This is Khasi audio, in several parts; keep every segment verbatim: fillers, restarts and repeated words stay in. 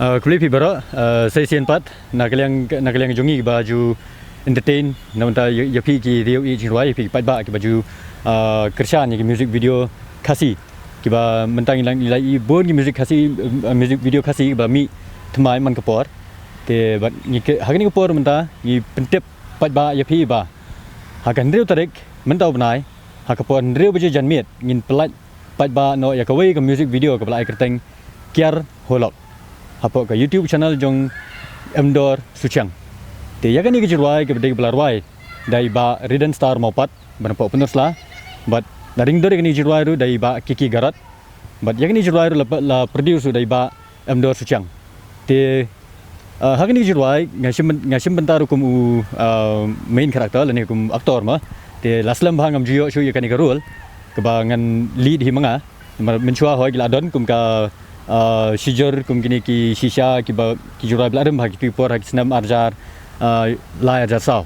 Uh, khublei phi baroh, uh, sa shisien pat na ka liang, na ka liang jong ngi ba ju entertain na mynta ïa, ïa phi ki riew ïeit jingrwai, ïa phi ki paidbah kiba ju, uh, kyrshan ïa ki music video Khasi. Kiba mynta ngi la ïohi bun ki music Khasi, uh, music video Khasi kiba mih thymmai man ka por. Te bad ngi ke, ha kane ka por mynta ngi pyntip paidbah ïa phi ba ha ka hynriew tarik mynta u bnai, ha ka por hynriew baje janmiet ngin pyllait paidbah noh ïa kawei ka music video kaba la ai kyrteng Kiar Holok hapoh ka YouTube channel jong Emdor Suchiang. Te ïa kane ka jingrwai kaba dei ba la rwai da i Bah Ridden Star Mawpat, ba na poh Pynursla. Bad la ring dor ïa kane ka jingrwai ruh da i Bah Kiki Garot. Bad ïa kane ka jingrwai ruh la, la produce ruh da i Bah Emdor Suchiang. Te, uh, ha kane ka jingrwai nga shim, nga shim bynta ruh kum u, uh, main character lane kum actor ma. Te la slem bha ngam ju ïoh shuh ïa kane ka role kaba ngan lead hi ma nga. Namar mynshuwa hooid la don kum ka, uh, shijur kum kine ki shisha kiba ki jingrwai ba la rim ha kitu ki por ha ki snem arhajar, uh, lai arhajar saw.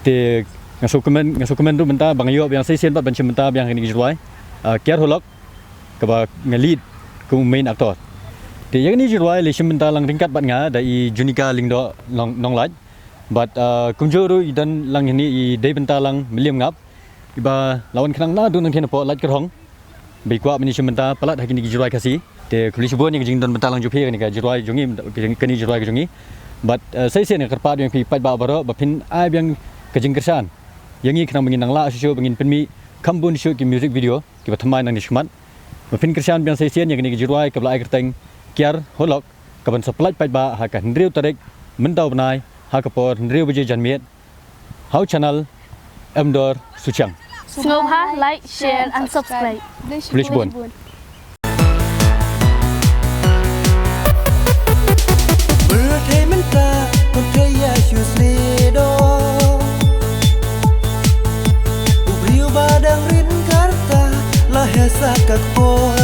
Te nga sngewkmen, nga sngewkmen ruh mynta ba nga ïoh biang sa shisien pat ban shim bynta biang ha kane ka jingrwai, uh, Kiar Holok kaba nga lead kum main actor. Te ïa kane ka jingrwai la shim bynta lang ryngkat bad nga da i Junika Lyngdoh Nong, Nonglait. Bad, uh, kumjuh ruh i don lang hangne i dei bynta lang Mylliem Ngap, iba la wan khnang naduh nangtei napoh Laitkyrhong ba i kwah ban ïashim bynta palat ha kine ki jingrwai Khasi. Te khublei shibun ïa ka jingdon bynta lang jong phi ha kane ka jingrwai jong ngi, kane ka jingrwai ka jong ngi. Bad, uh, sa shisien nga kyrpad ïa phi paidbah baroh ba phin ai biang ka jingkyrshan ïa ngi khnang ba ngin nang lah shuh shuh ba ngin pynmih kham bun shuh ki music video kiba thymmai nangne shakhmat. Ba phin kyrshan biang sa shisien ïa kane ka jingrwai kaba la ai kyrteng Kiar Holok, kaban sa pyllait paidbah ha ka hynriew tarik mynta u bnai ha ka por hynriew baje janmiet ha u channel Emdor Suchiang. Sngewbha like, share and subscribe. Khublei shibun. Pyrthei mynta pyrthei ïa shu slido. U briew ba dang rit ka rta la heh sa ka kpor.